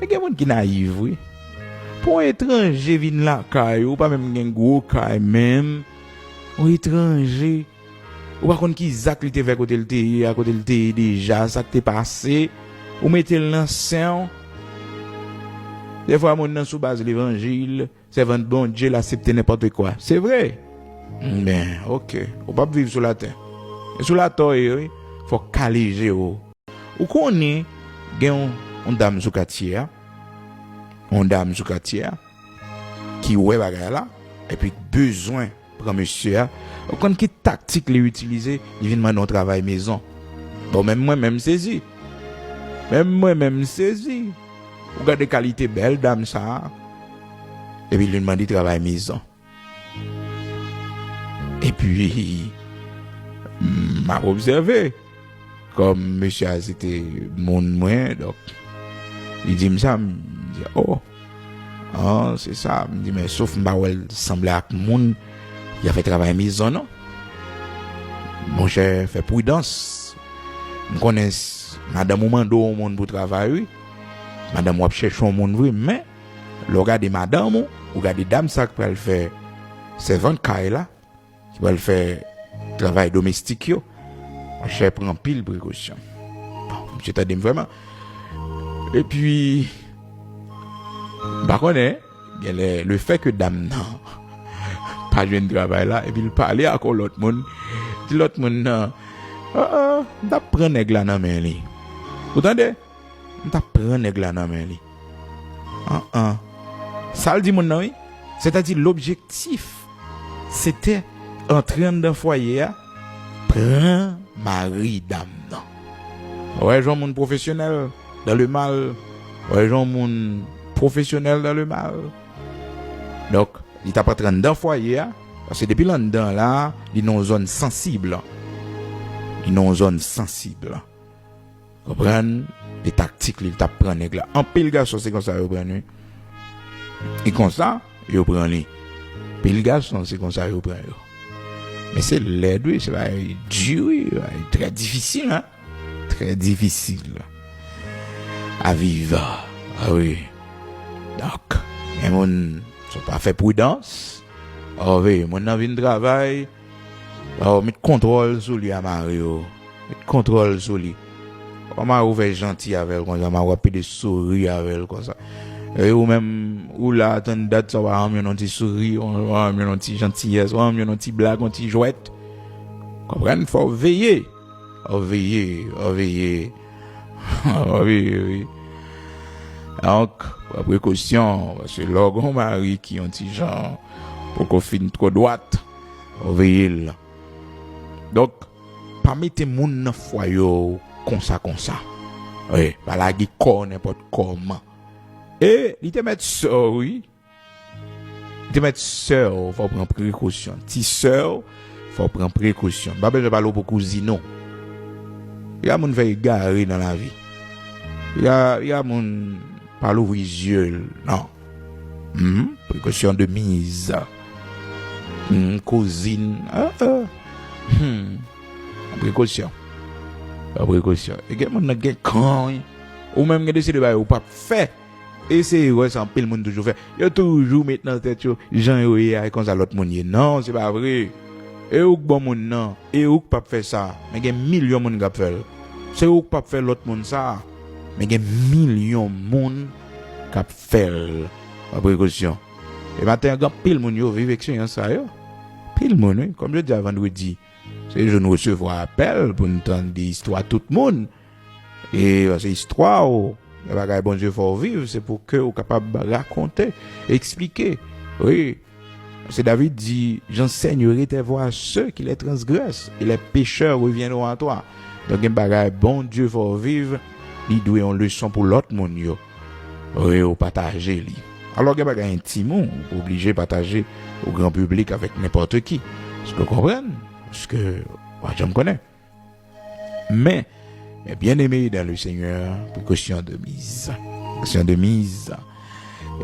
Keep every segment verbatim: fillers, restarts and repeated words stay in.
Men gen moun ki nayiv, wi. Pou yon etranje vin lakay ou, ou pa menm gen gwo kay menm. Yon etranje, ou pa konn ki zak li te fè kote l te ye a, kote l te ye deja, sa k te pase. Ou mete l nan sen w. Dèfwa moun nan sou baz levanjil, sèvant Bondye, l aksepte nenpòt kwa. Se vre. Men, oke. Ou p ap viv sou latè. E sou latè w ye, wi. Fò w kale je w. Ou konnen, gen yon, yon dam sou katye a. Yon dam sou katye a. Ki wè bagay la. Epi k bezwen pran mesye a. Ou konn ki taktik li itilize? Li vin mande yon travay mezon. Bon, menm mwen menm sezi. Menm mwen menm sezi. Ou gade kalite bèl dam sa a. Epi li mande travay mezon. Epi, m ap obsève. Kòm mesye a se te moun mwen, donk, li di m sa, m di, oh, ah, se sa. M di, men sof m pa wè l sanble ak moun ki ka fè travay mezon, non. Monchè, fè pridans. M konnen s-, madanm ou mande w yon moun pou travay, wi. Madanm w ap chèche yon moun vre, men lè w gade madanm ou, ou gade dam sa k pral fè sèvant kay la, ki pral fè travay domestik yo, monchè, pran anpil prekosyon. Bon, misye tande m vrèman. Epi, m pa konnen, genlè, lefètke dam nan pa jwenn travay la, epi l pale ak yon lòt moun, di lòt moun nan, ah, ah, m t ap pran nèg la nan men li. Ou tande? M t ap pran nèg la nan men li. An, an. Sa l di moun nan, wi. Sètadi, lobjektif, se te antre anndan fwaye a, pran mari dam nan. Ou wè jan moun pwofesyonèl dans le mal. Ou wè jan moun pwofesyonèl dans le mal. Donk, li t ap antre anndan fwaye a, paske depi l anndan la, li nan yon zòn sansib. Li nan yon zòn sansib. Konprann? De taktik li, li t ap pran nèg la. Anpil gason, se konsa yo pran li. E konsa, yo pran li. Anpil gason, se konsa yo pran yo. Men se lèd, wi, se bagay di, wi, bagay trè difisil, hein? Trè difisil a viv. Ah wi. Donk, gen moun, si w pa fè pridans, oh, veye, moun nan vin travay, oh, met kontwòl sou li a mari w. Met kontwòl sou li. Kòman ou fè janti avè l konsa, ma w ap pede souri avè l konsa. E ou menm, ou la, tann dat sa, w pa janm jwenn yon ti souri, w pa janm jwenn yon ti jantiyès, w pa janm jwenn yon ti blag, yon ti jwèt. Konprann? Fò w veye. Fò w veye, fò w veye. Fò w veye, wi. Donk, pran prekosyon, paske lè w gen yon mari ki yon ti jan poko fin twò dwat, fò w veye l. Donk, pa mete moun nan fwaye w konsa konsa. Wi, pa lage kò w nenpòt kòman. E li te mèt sè w, wi. Li te mèt sè w, fò w pran prekosyon. Ti sè w, fò w pran prekosyon. M pa bezwen pale w pou kouzin ou. Piga moun fè egare nan lavi. Piga, piga moun pa louvri zye l, non. Hmm, précaution de mise. Hmm, kouzin. Ah, ah. Hmm. Prekosyon. Pran prekosyon. E gen moun nan gen kan, wi. Ou menm gen de seri de bagay ou p ap fè. Eseye wè sa anpil moun toujou fè. Yo toujou met nan tèt yo, jan yo ye a, e konsa lòt moun ye. Non, se pa vre. E ou k bon moun nan. E ou k p ap fè sa. Men gen milyon moun k ap fè l. Se ou k p ap fè lòt moun sa. Men gen milyon moun k ap fè l. Pran prekosyon. E maten an, gen anpil moun yo viv eksperyans sa yo. Anpil moun, wi. Kòm jodi a vandredi, se jou n resevwa apèl pou n tande istwa tout moun. E se istwa w, gen bagay Bondye fè w viv, se pou ke w kapab rakonte, eksplike. Wi. Se David di, j'enseigne, retes voir ceux qui les transgressent, et les pécheurs reviendront à toi. Donk, gen bagay Bondye fè w viv, li dwe yon leson pou lòt moun yo. Wi, ou pataje li. Alò, gen bagay entim ou, ou oblije pataje o gran piblik avèk nenpòt ki. Èske w konprann? Paske, w pa janm konnen. Men, mes bien-aimés dans le Seigneur, précaution de mise. Précaution de mise.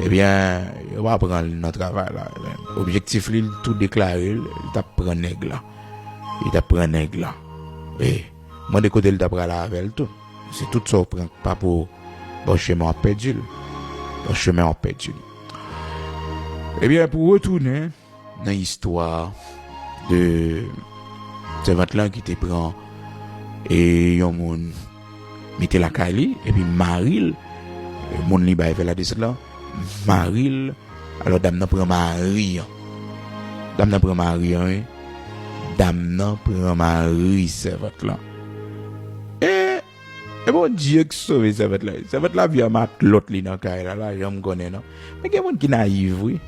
Ebyen, yo pa pran l nan travay la. Objektif li, l tou deklare l, li t ap pran nèg la. Li t ap pran nèg la. E, mande kote l t ap prale avè l tou. Se tout sa w pran k pa pou bò chemen w ap pèdi l. nan chemen w ap pèdi li. Ebyen, pou retounen nan istwa de sèvant lan ki te pran e yon moun mete lakay li, epi mari l, moun li bay fè ladesant lan, mari l, alò dam nan pran mari an. Dam nan pran mari an, wi. Dam nan pran mari sèvant lan. E, e Bondye ki sove sèvant la. Sèvant la vin matlòt li nan kay la, lajan m konnen non. Men gen moun ki nayiv, wi.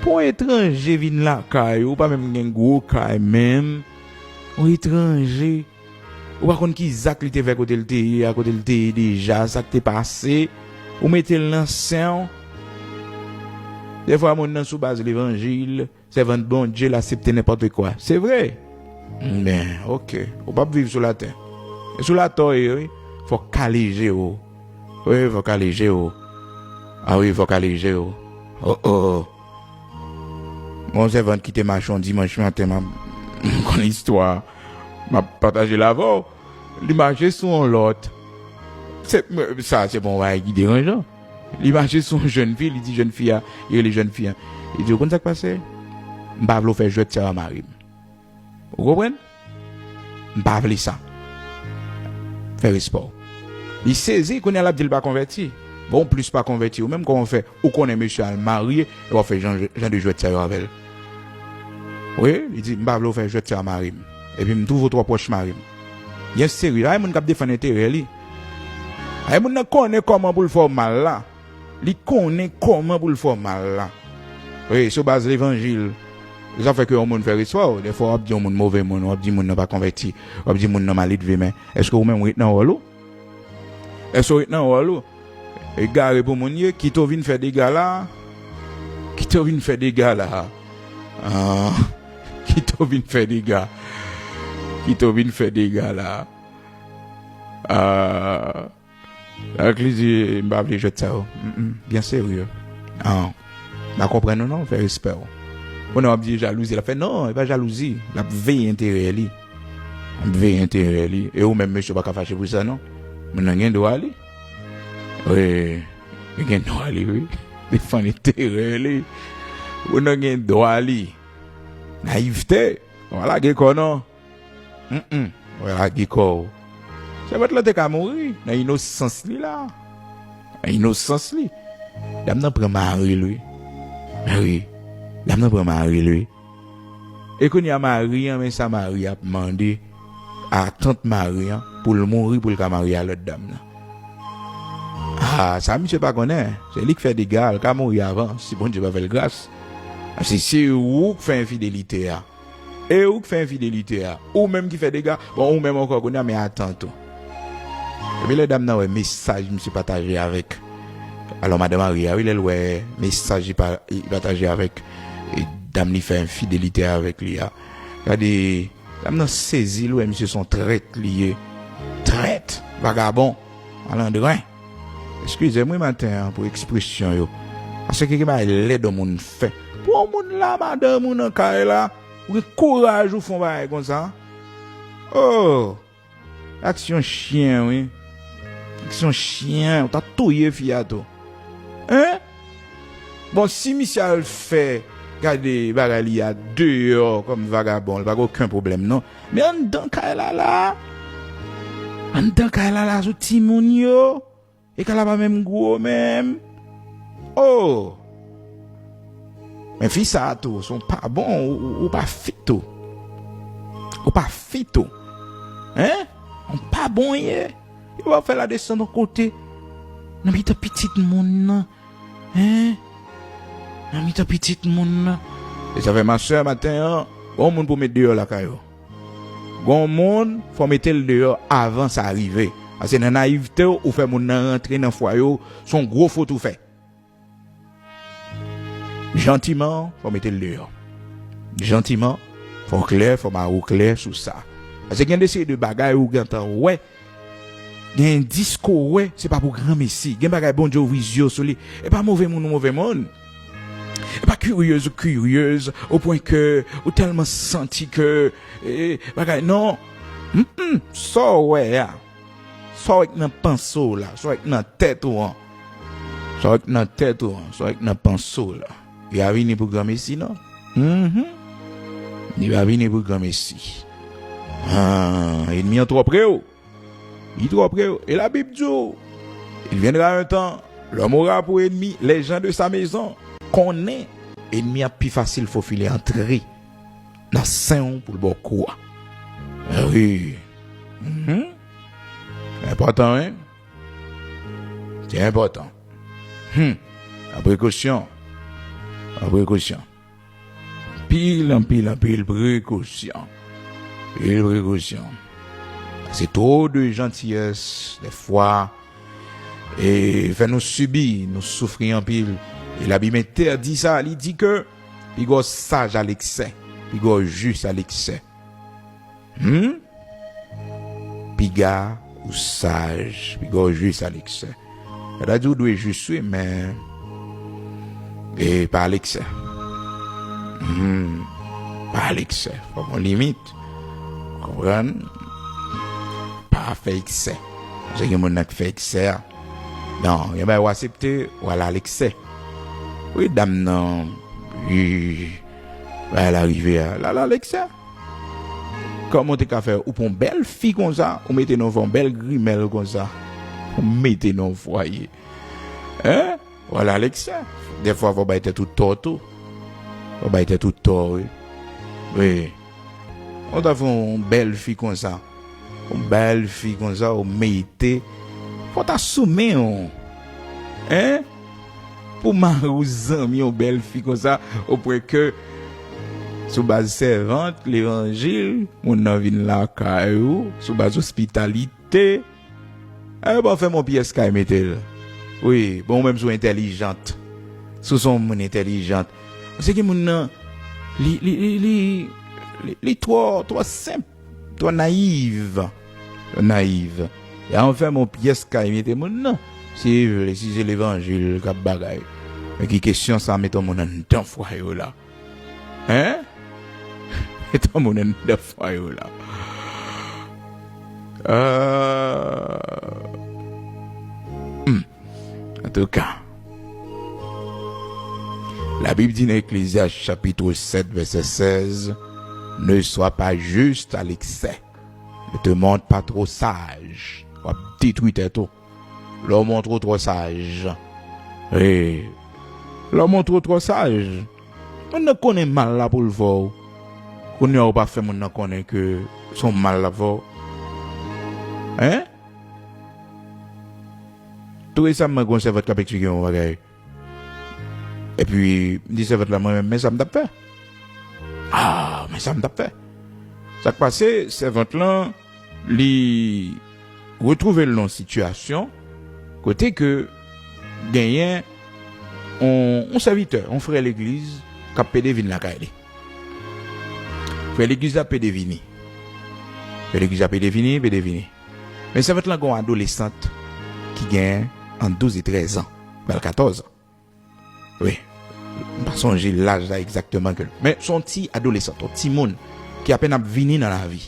Pou yon etranje vin lakay ou, ou pa menm gen gwo kay menm. Yon etranje, ou pa konn ki zak li te fè kote l te ye a, kote l te ye deja, sa k te pase. Ou mete l nan sen w. Dèfwa moun nan sou baz levanjil, sèvant Bondye, l aksepte nenpòt kwa. Se vre. Men, oke. Ou p ap viv sou latè. E sou latè w ye, wi. Fò w kale je w. Wi, fò w kale je w. A wi, fò w kale je w. Oh, oh. Gon sèvant ki te mache yon dimanch maten, m ap, m konn istwa a. M ap pataje l avè w. Li mache sou yon lòt. Se, sa, se pa yon bagay ki deranjan. Li mache sou yon jèn fi, li di jèn fi a, li rele jèn fi a. Li di, ou konn sa k pase? M pa vle w fè jwèt sa a mari m. Ou konprann? M pa vle sa. Fè respè w. Li sezi, kounye a l ap di l pa konvèti. Bon, w plis pa konvèti, ou menm kòman w fè, ou konnen mesye a l marye, e w ap fè jan, jan de jwèt sa yo avè l. Wi, li di, m pa vle w fè jwèt sa a mari m. Epi m twouve w twò pwòch mari m. Byen serye, la, e moun k ap defann enterè li. E moun nan konnen kòman pou l fè w mal la. Li konnen kòman pou l fè w mal la. Wi, sou baz levanjil. Sa fè ke yon moun fè respè w. Dèfwa, w ap di yon moun move moun, w ap di moun nan pa konvèti, w ap di moun nan maledve, men èske ou menm ou ret nan wòl ou? Èske ou ret nan wòl ou? Egare pou moun ye, kite w vin fè dega la. Kite w vin fè dega la. Ah, kite w vin fè dega. Kite w vin fè dega la. Ah. Donk li di, m pa vle jwèt sa yo. Mm, mm, byen serye. Ah, m pa konprann ou non, fè respè w. Ou nan w ap di jalouzi, l ap fè non, e pa jalouzi. L ap veye enterè li. L ap veye enterè li. E ou menm mesye ou pa ka fache pou sa non. Moun nan gen dwa li. Wi, li gen dwa li, wi. Defann enterè li. Moun nan gen dwa li. Nayivte. Ou pa lage kò non. Mm, mm. Wè lage kò w. Sèvant lan te ka mouri nan inosans li la. Nan inosans li. Dam nan pran mari l, wi. Wi. Dam nan pran mari l, wi. E kounye a mari an, men sa mari ap mande a tant mari an pou l mouri pou l ka marye a lòt dam nan. Ah, sa misye pa konnen. Se li k fè dega, l ka mouri avan, si Bondye pa fè l gras. Se, se ou k fè enfidelite a. E ou k fè enfidelite a. Ou menm ki fè dega. Bon, ou menm ankò kounye a, men atann tou. Epi lè dam nan wè mesaj misye pataje avèk, alò madan mari a, wi, lè l wè mesaj li pa, li pataje avèk, e, dam li fè enfidelite avèk li a. Gade, dam nan sezi, l wè misye se yon trèt li ye. Trèt, vagabon, malandren. Eskize m wi maten an pou ekspresyon yo. Paske gen bagay lèd yon moun fè. Pou yon moun la, madanm ou nan kay la, ou gen kouraj ou fè yon bagay konsa. Oh! Aksyon chyen, wi. Aksyon chyen, ou ta touye fi a tou. Hein? Bon, si misye al fè, gade bagay li a deyò kòm vagabon, li pa gen okenn pwoblèm, non. Men anndan kay la la, anndan kay la la, sou timoun yo. E kay la pa menm gwo menm. Oh! Men fi sa a tou, se yon pa bon, ou, ou, ou pa fit tou. Ou pa fit tou. Hein? Yon pa bon ye. Yo pa fè ladesann yon kote. Nan mitan pitit moun nan. Hein? Nan mitan pitit moun nan. E sa fè, ma sè, maten an, gon moun pou met deyò lakay ou. Gon moun, fò mete l deyò avan sa rive. Paske nan nayivte w, ou fè moun nan rantre nan fwaye w, se yon gwo fot ou fè. Jantiman, fò mete l deyò. Jantiman, fò w klè, fò mari w klè sou sa. Paske gen de seri de bagay ou gentan wè, gen endis ke w wè, se pa pou granmesi. Gen bagay Bondye ouvri zye w sou li. E pa move moun ou move moun. E pa kiryez ou kiryez, o pwen ke ou tèlman santi ke, e, bagay, non. Mm, mm, sa w wè a. Sa w wè k nan panse w la, sa w wè k nan tèt ou an. Sa w k nan tèt ou an, sa w k nan panse w la, li pa vini pou granmesi non. Mhm. Li pa vini pou granmesi. Ah, ènmi an twò pre w. Li twò pre w. E Labib di w, il viendra un temps, l'homme aura pour ennemi les gens de sa maison. Konnen ènmi an pi fasil fofile antre nan sen w pou l ba w kou a. Ah wi. Mhm. Enpòtan, wi. Se enpòtan. Hmm. An prekosyon. An prekosyon. Anpil, anpil, anpil prekosyon. Anpil prekosyon. Paske two de jantiyès, dèfwa, e fè nou sibi, nou soufri anpil. E Labib entèdi sa, li di ke pi gwo saj a leksè, pi gwo jis a leksè. Hmm? Piga ou saj, piga ou jis a leksè. Sa ta di ou dwe jis, wi, men, e pa a leksè. Hmm. Pa a leksè. Fòk gon limit. Konprann? Pa fè eksè. Paske gen moun nan k fè eksè a. Non, gen bagay w aksepte, w al a leksè. Wi, dam nan, wi, bagay la rive a. L al a leksè. Kòman w te ka fè, ou pran yon bèl fi konsa, ou mete nan yon bèl grimèl konsa, ou mete nan yon fwaye? Hein? W al a leksè. Dèfwa, fò w bay tèt ou tò tou. Fò w bay tèt ou tò, wi. Wi. Ou ta fè yon bèl fi konsa. Yon bèl fi konsa, ou mete. Fò w ta sou men w. Hein? Pou mari w zanmi yon bèl fi konsa, opwen ke sou baz sèvant, levanjil, moun nan vin lakay ou, sou baz ospitalite. E bon, fè m yon pyès kay mete l. Wi, bon, ou menm si w entèlijant. Si w se yon moun entèlijant. Paske gen moun nan, li, li, li, li, li, li twò, twò senp, twò nayiv. Twò nayiv. E an fè m yon pyès kay mete moun nan. Si li vle, si se levanjil k ap bagay. Men ki kesyon sa mete yon moun anndan fwaye w la? Hein? Mete yon moun anndan fwaye w la. Ah. Hmm. Antouka, Labib di nan Eklezyas chapit sèt, vèsè sèz, ne sois pas juste à l'excès. Ne te montre pas trop sage. W ap detwi tèt ou. Lè w montre w twò saj. Wi. Lè w montre w twò saj. Moun nan konnen mal la pou l fè w. Kounye a ou pa fè moun nan konnen ke se yon mal l ap fè w. Hein? Tou resaman, gen yon sèvant k ap eksplike yon bagay. Epi, m di sèvant la, mwen menm, men sa m t ap fè. Ah, men sa m t ap fè. Sa k pase, sèvant lan, li retwouve l nan yon sitiyasyon kote ke genyen yon, yon sèvitè, yon frè legliz k ap pede vin lakay li. Frè legliz la pede vini. Frè legliz la pede vini, pede vini. Men sèvant lan gen yon adolesant ki gen ant douz e trèz an, bal katòz an. Wi. M pa sonje laj la egzakteman ke l. Men se yon ti adolesant, yon timoun ki apèn ap vini nan lavi.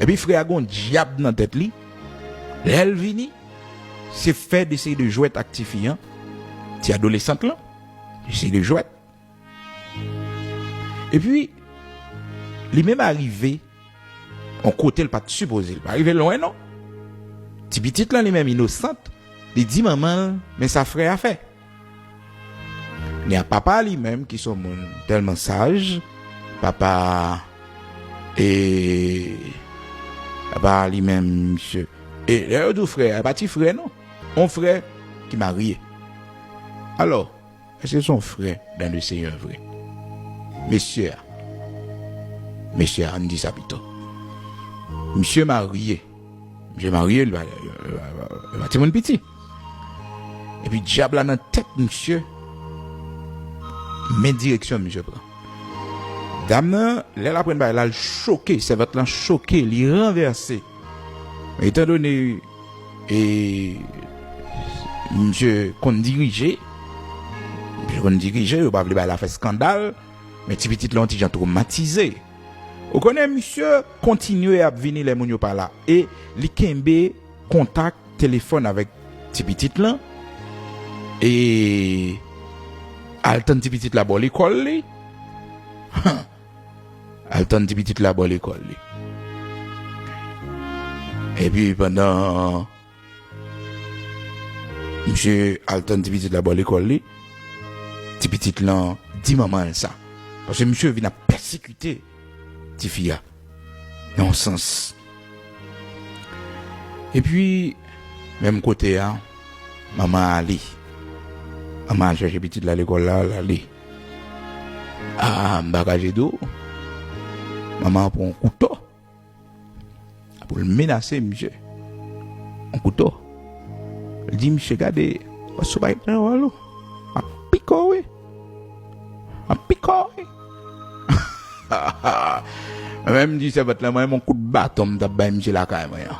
Epi frè a gen yon dyab nan tèt li. Lè l vini, se fè de seri de jwèt ak tifi an, ti adolesant lan, de seri de jwèt. Epi, li menm arive yon kote l pa t sipoze, l pa rive lwen non. Ti pitit lan li menm inosant, li di manman l, men sa frè a fè. Ni a papa li menm ki se yon moun tèlman saj, papa, e, papa li menm, misye. E lè yo di w frè, e pa ti frè non. Yon frè ki marye. Alò, èske se yon frè dans le Seigneur vre? Mesye a. Mesye a, ann di sa pito. Misye marye. Misye marye, li pa, li pa, li pa, li pa timoun piti. Epi dyab la nan tèt misye, men direksyon misye pran. Dam nan, lè l aprann bagay la, l choke, sèvant lan choke, li ranvèse. Men etandone, e, misye konn dirije, misye konn dirije, yo pa vle bagay la fè eskandal, men ti pitit la yon ti jan twomatize. Ou konnen, misye kontinye ap vini lè moun yo pa la, e li kenbe kontak telefòn avèk ti pitit lan. e al tann ti pitit la bò lekòl li. Al tann ti pitit la bò lekòl li. Epi pandan misye al tann ti pitit la bò lekòl li, ti pitit lan di manman l sa. Paske misye vin ap pèsekite tifi a, nan yon sans. Epi, menm kote a, manman ale. Manman al chèche pitit la lekòl la, l ale. A, m pa kache di w, manman an pran yon kouto pou l menase misye. Yon kouto. L di misye, "Gade, paske w pa gen nan wòl ou. M ap pike w, wi. M ap pike w, wi." Mwen menm, m di sèvant lan, mwen, yon kout baton m t ap bay misye lakay mwen an.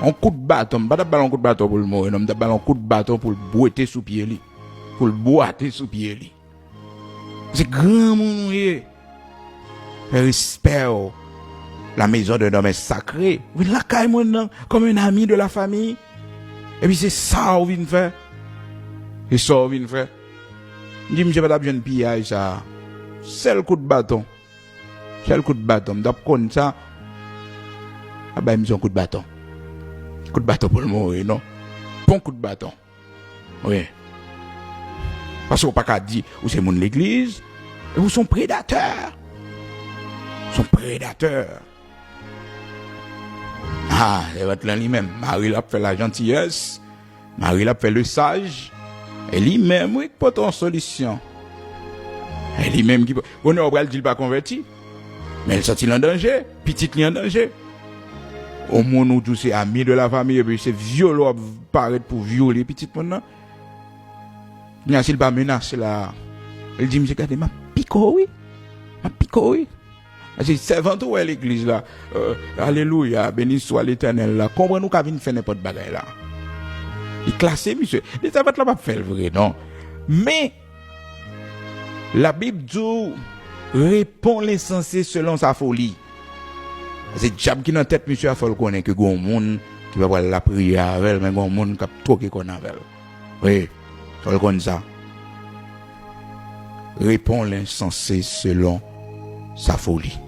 Yon kout baton, m pa t ap ba l yon kout baton pou l mouri, non, m t ap ba l yon kout baton pou l bwete sou pye li. Pou l bwate sou pye li. Se granmoun ou ye. Fè respè w. La maison d'un homme est sacrée. Ou vin lakay mwen nan, comme un ami de la famille. Epi se sa ou vin fè. Se sa ou vin fè. M di misye pa t ap jwenn piyay sa. Sèl kout baton. Sèl kout baton. M t ap konn sa. A bay misye yon kout baton. Kout baton pou l mouri, non. Bon kout baton. Wi. Paske w pa ka di ou se moun legliz, epi w se yon predatè. W se yon predatè. A, sèvant lan li menm, mari l ap fè lajantiyès, mari l ap fè lesaj, e li menm, wi, k pote yon solisyon. E li menm ki, kounye a w pral di l pa konvèti, men l santi l an danje, pitit li an danje. Yon moun ou di w se ami de la famille, epi se vyole w ap parèt pou vyole pitit moun nan. Kounye a, si l pa menase la, li di misye, "Gade, m ap pike w, wi. M ap pike w, wi." A, se sèvant ou wè legliz la. Euh, alelouya, beni swa Letènèl la. Konprann ou ka vin fè nenpòt bagay la. Li klase misye. Li sèvant la p ap fè l vre, non. Men, Labib di w, répond l'insensé selon sa folie. Se dyab ki nan tèt misye a, fò l konnen ke gon moun ki pa pral lapriyè avè l, men gon moun k ap twoke kòn avè l. Wi, fò l konn sa. Répond l'insensé selon sa folie.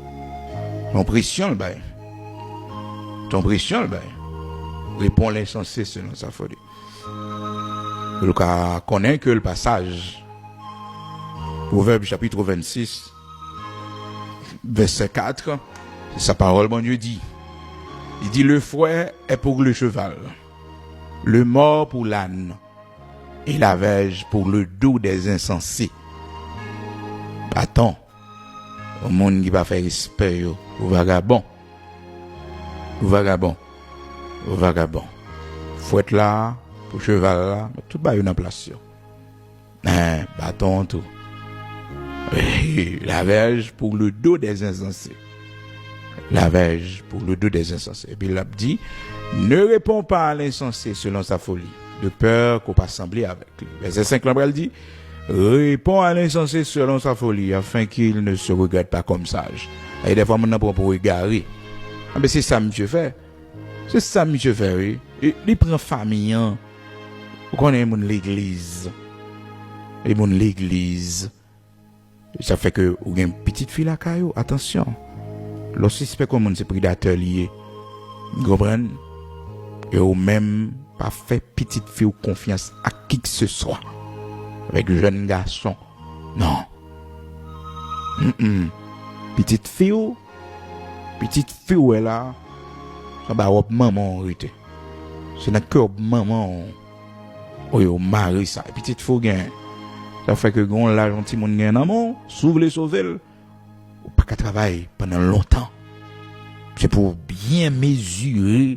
Yon presyon l bay. Yon presyon l bay. Répond l'insensé selon sa folie. Pou nou ka konnen ke l pa saj. Pwovèb chapit vennsis, vèsè kat, se sa pawòl Bondye di. Li di, le fouet est pour le cheval, le mors pour l'âne, et la verge pour le dos des insensés. Baton, yon moun ki pa fè respè yo, pou vagabon. Pou vagabon. Pou vagabon. Fwèt la, pou cheval la, met tout bagay yo nan plas yo. Hein, baton an tou. La verge pour le dos des insensés. La verge pour le dos des insensés. Epi l ap di, ne réponds pas à l'insensé selon sa folie, de peur que w pa sanble avèk li. Vèsè senk lan pral di, répond à l'insensé selon sa folie, afin qu'il ne se regrette pas comme sage. E dèfwa moun nan pran pou egare. Anben, se sa misye fè. Se sa misye fè, wi. E li pran fanmi an. Ou konnen moun legliz. E moun legliz. Sa fè ke ou gen pitit fi lakay ou, atansyon. Lè w sispèk yon moun se predatè li ye, ou konprann? E ou menm, pa fè pitit fi w konfyans ak kikseswa. Avèk jèn gason. Non. Mm-mm. Pitit fi w, pitit fi w wè la, se anba wòb manman w rete. Se nan kè wòb manman w. Wi, ou mare sa. E pitit fi w gen. Sa fè ke gen yon laj yon timoun gen nan men w, si w vle sove l, ou pa ka travay pandan lontan. Se pou w byen mezire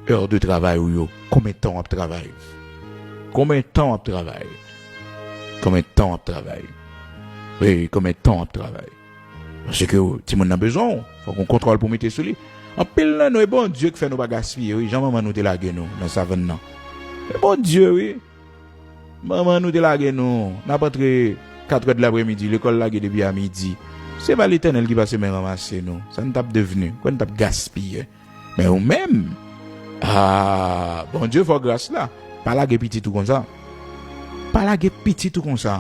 è de travay ou yo. Konbyen tan w ap travay? Konbyen tan w ap travay? Konbyen tan w ap travay? Wi, konbyen tan w ap travay? Paske timoun nan bezwen w. Fòk yon kontwòl pou mete sou li. Anpil nan nou, e Bondye k fè nou pa gaspiye, wi. Jan manman nou te lage nou nan savann nan. E Bondye, wi. Manman nou te lage nou. N ap antre katrè de lapremidi, lekòl lage depi a midi. Se pa Letènèl ki pase men ranmase nou. Sa n t ap devni? Kwè n t ap gaspiye. Men ou menm, a, Bondye fè w gras la. Pa lage pitit ou konsa. Pa lage pitit ou konsa.